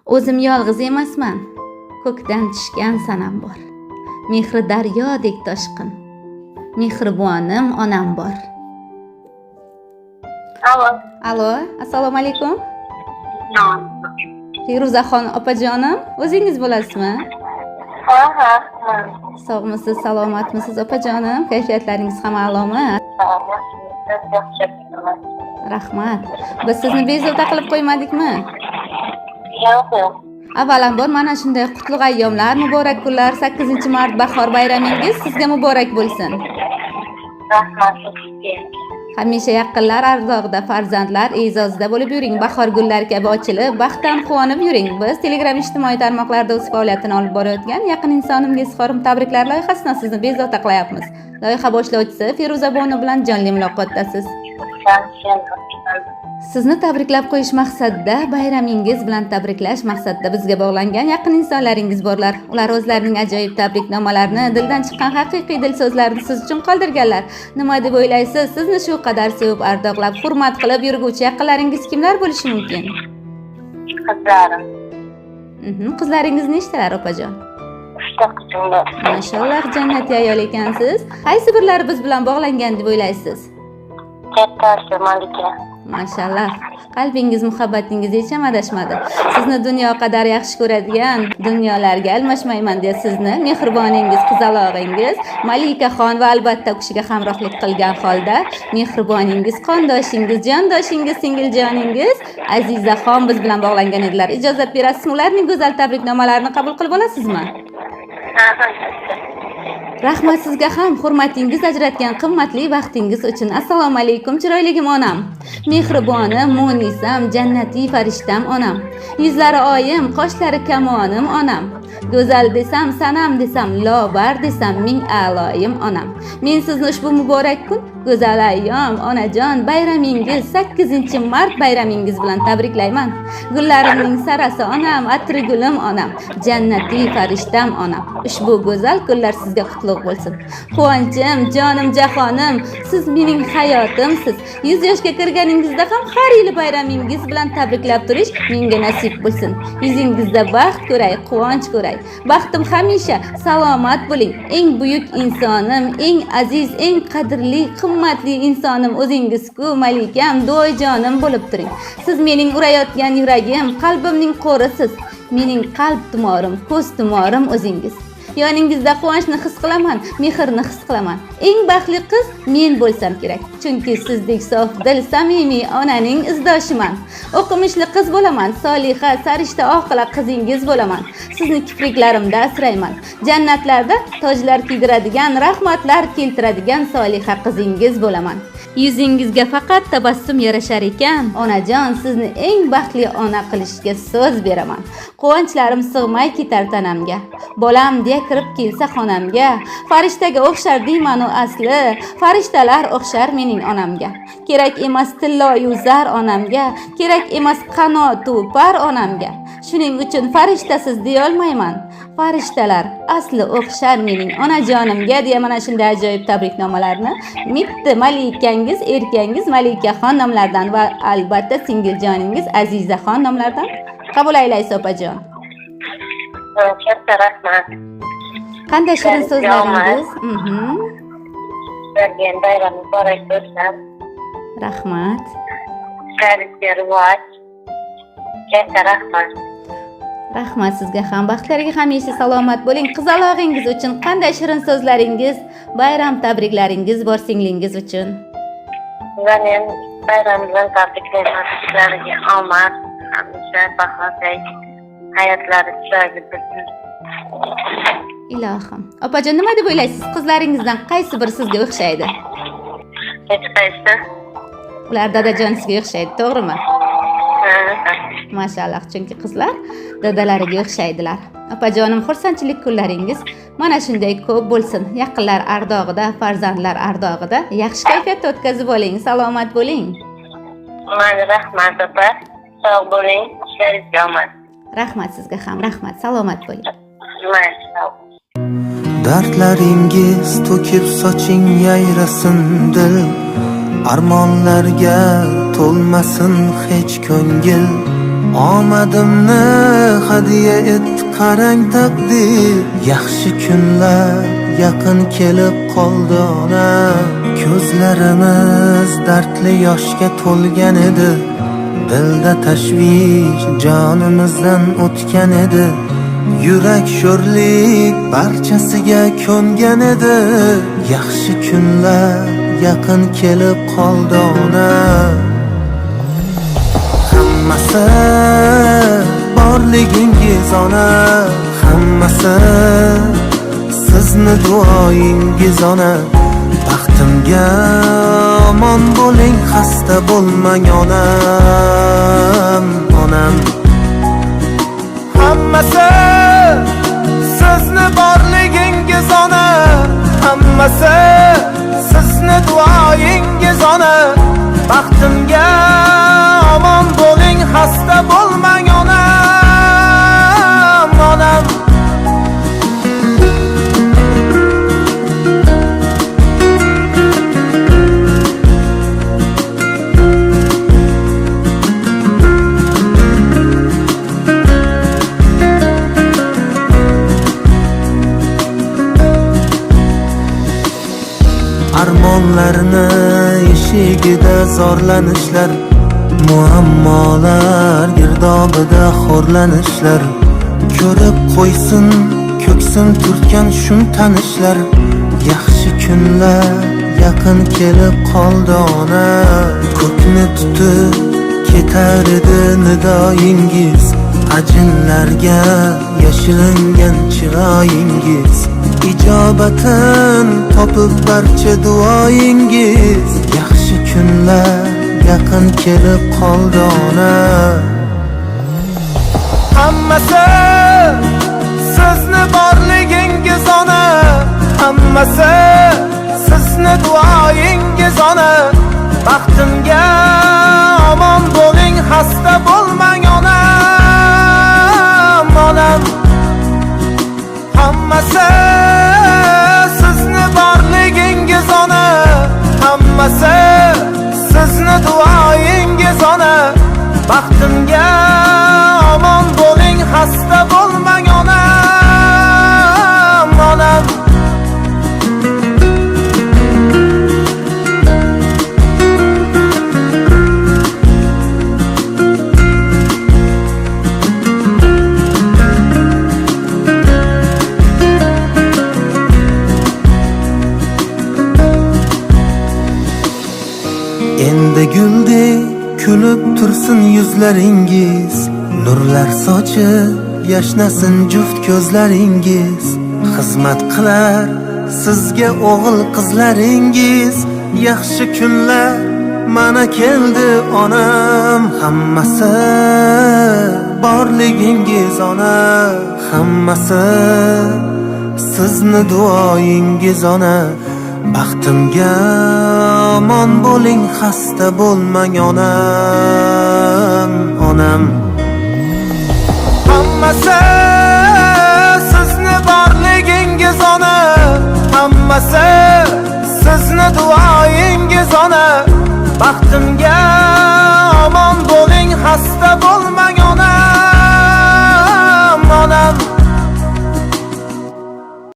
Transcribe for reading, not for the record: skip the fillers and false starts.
O'zim yolg'iz emasman, ko'kdan tushgan sanam bor. Mehri daryodek toshqin, mehribonim onam bor. Alo. Alo, assalomu alaykum. Feruzaxon opajonim, o'zingiz bo'lasizmi? Ha, ha. Sog'misiz, salomatmisiz, opajonim? Kayfiyatlaringiz ham a'lomi? Rahmat. Biz sizni bezovta qilib qo'ymadikmi? Yo'q, yo'q. Avvalambor mana shunday qutlug' ayyomlar, muborak kunlar, 8-mart bahor bayramingiz sizga muborak bo'lsin. Rahmat sizga. Hamisha yaqinlar ardog'ida, farzandlar e'zozida bo'lib yuring. Bahor gullari kabi ochilib, baxtdan quvonib yuring. Biz Telegram ijtimoiy tarmoqlarida o'z faoliyatini olib borayotgan Yaqin insonimga izhorim tabriklar loyihasidan sizni bezovta qilayapmiz. Loyiha boshlovchisi Feruza Bonu bilan jonli muloqotdasiz. Sizni tabriklab qo'yish maqsadida, bayramingiz bilan tabriklash maqsadida bizga bog'langan yaqin insonlaringiz borlar. Ular o'zlarining ajoyib tabriknomalarini, dildan chiqqan haqiqiy dil so'zlarini siz uchun qoldirganlar. Nima deb o'ylaysiz? Sizni shu qadar sevib, ardoqlab, hurmat qilib yurguvchi yaqinlaringiz kimlar bo'lishi mumkin? Qizlarim. Qizlaringiz nechtalar, opajon? Uchta qizim bor. Mashalloh, jannatiy ayol ekansiz. Qaysi birlari biz bilan bog'langan deb o'ylaysiz? Kattasi Malika. Mashalloh. Qalbingiz, muhabbatingiz hech ham adashmadi. Sizni dunyo qadar yaxshi ko'radigan, dunyolarga almashmayman deya sizni mehriboningiz, qizalog'ingiz Malikaxon va albatta u kishiga hamrohlik qilgan holda mehriboningiz, qondoshingiz, jondoshingiz, singiljoningiz Azizaxon biz bilan bog'langan edilar. Ijozat berasizmi? Ularning go'zal tabriknomalarini qabul qilib olasizmi? Ha, ha. Rahmat sizga ham hurmatingiz, ajratgan qimmatli vaqtingiz uchun. Assalomu alaykum, chiroyligim onam. Mehribonim, munisam, jannatiy farishtam onam. Yuzlari oyim, qoshlari kamonim onam. Go'zal desam, sanam desam, lobar desam, ming a'loyim onam. Men sizni ushbu muborak kun, go'zal ayyom, onajon, bayramingiz, 8-mart bayramingiz bilan tabriklayman. Gullarimning sarasi onam, atri gulim onam, jannatiy farishtam onam. Ushbu go'zal kunlar sizga qutlug' bo'lsin. Quvonchim, jonim, jahonim, siz mening hayotimsiz. 100 yoshga kirganingizda ham har yili bayramingiz bilan tabriklab turish menga nasib bo'lsin. Yuzingizda baxt ko'ray, quvonch ko'ray. Baxtim hamisha salomat bo'ling. Eng buyuk insonim, eng aziz, eng qadrli, qimmatli insonim o'zingiz-ku, malikam, do'yjonim bo'lib turing. Siz mening urayotgan yuragim, qalbimning qo'risiz. Mening qalb tumorim, ko'z tumorim o'zingiz. Yoningizda quvonchni his qilaman, mehrni his qilaman. Eng baxtli qiz men bo'lsam kerak. Chunki sizdek sof dil, samimiy onaning izdoshiman. O'qimishli qiz bo'laman, soliha, sarishta, oqila qizingiz bo'laman. Sizni kipriklarimda asrayman. Jannatlarda tojlar kiydiradigan, rahmatlar keltiradigan soliha qizingiz bo'laman. Yuzingizga faqat tabassum yarashar ekan. Onajon, sizni eng baxtli ona qilishga so'z beraman. Quvonchlarim sig'may ketar tanamga. Bolam deya kirib kelsa xonamga, farishtaga o'xshar deyman u asli, farishtalar o'xshar mening onamga. Kerak emas tillo-yu zar onamga, kerak emas qanotu par onamga. Shuning uchun farishtasiz deyolmayman. Farishtalar asli o'xshar mening onajonimga deya mana shunday ajoyib tabriknomalarni mitti malikangiz, erkangiz Malikaxon nomlaridan va albatta singiljoningiz Azizaxon nomlaridan qabul aylaysiz, opajon. Katta rahmat. Qanday shirin Ishlaringizga omad. so'zlaringiz. Sizlarga ham bayram muborak bo'lsin. Rahmat. Ishlaringizga rivoj. Katta rahmat. Rahmat sizga ham. Baxtlarga hamisha salomat bo'ling. Qizalog'ingiz uchun qanday shirin so'zlaringiz, bayram tabriklaringiz bor singlingiz uchun? Ularni ham bayram bilan tabriklayman. Ishlariga omad, hamisha bahorday hayotlari chiroyli bo'lsin. Ilohim. Opajon, nima deb o'ylaysiz? Qizlaringizdan qaysi biri sizga o'xshaydi? Hech qaysi. Ular dadajonisiga o'xshaydi, to'g'rimi? Ha. Mashalloh, chunki qizlar dadalariga o'xshaydilar. Opajonim, xursandchilik kunlaringiz mana shunday ko'p bo'lsin. Yaqinlar ardog'ida, farzandlar ardog'ida yaxshi kayfiyatda o'tkazib oling. Salomat bo'ling. Mayli, rahmat, opa. Sog' bo'ling. Ishlaringizga omad. Rahmat sizga ham, rahmat. Salomat bo'ling. Mayli, sog' Dardlaringiz to'kib soching yayrasin dil, armonlarga to'lmasin hech ko'ngil. Omadimni hadya et qarang taqdir. Yaxshi kunlar yaqin kelib qoldi ona. Ko'zlarimiz dardli yoshga to'lgan edi. Dilda tashvish jonimizdan o'tgan edi. Yurak sho'rlik barchasiga ko'ngan edi. Yaxshi kunlar yaqin kelib qoldi ona. Hammasi borligingiz ona, hammasi sizni duoyingiz ona. Baxtimga omon bo'ling, xasta bo'lmang onam, onam. Hammasi sizni borligingiz ona, hammasi sizni duoyingiz ona. Baxtimga omon bo'ling, xasta bo'lmang onam, onam. Armonlarni eshigida zorlanishlar, muammolar girdobida xo'rlanishlar. Ko'rib qo'ysin ko'ksim turtgan shum tanishlar. Yaxshi kunlar yaqin kelib qoldi ona. Ko'kni tutib ketar edi nidoyingiz, ajinlarga yashiringan chiroyingiz. Ijobatin topib barcha duoyingiz. Yaxshi kunlar yaqin kelib qoldi ona. Hammasi sizni borligingiz ona, hammasi sizni duoyingiz ona. Baxtimga omon bo'ling, xasta bo'lmang onam, onam. Hammasi sizni borligingiz ona, hammasi sizni duoyingiz ona. Baxtimga omon bo'ling, xasta bo'lmang onam, onam. Endi guldek kulib tursin yuzlaringiz, nurlar sochib yashnasin juft ko'zlaringiz. Xizmat qilar sizga o'g'il qizlaringiz. Yaxshi kunlar mana keldi onam. Hammasi borligingiz ona, hammasi sizni duoyingiz ona. Baxtimga omon bo'ling, xasta bo'lmang onam, onam. Hammasi sizni borligingiz ona, hammasi sizni duoyingiz ona. Baxtimga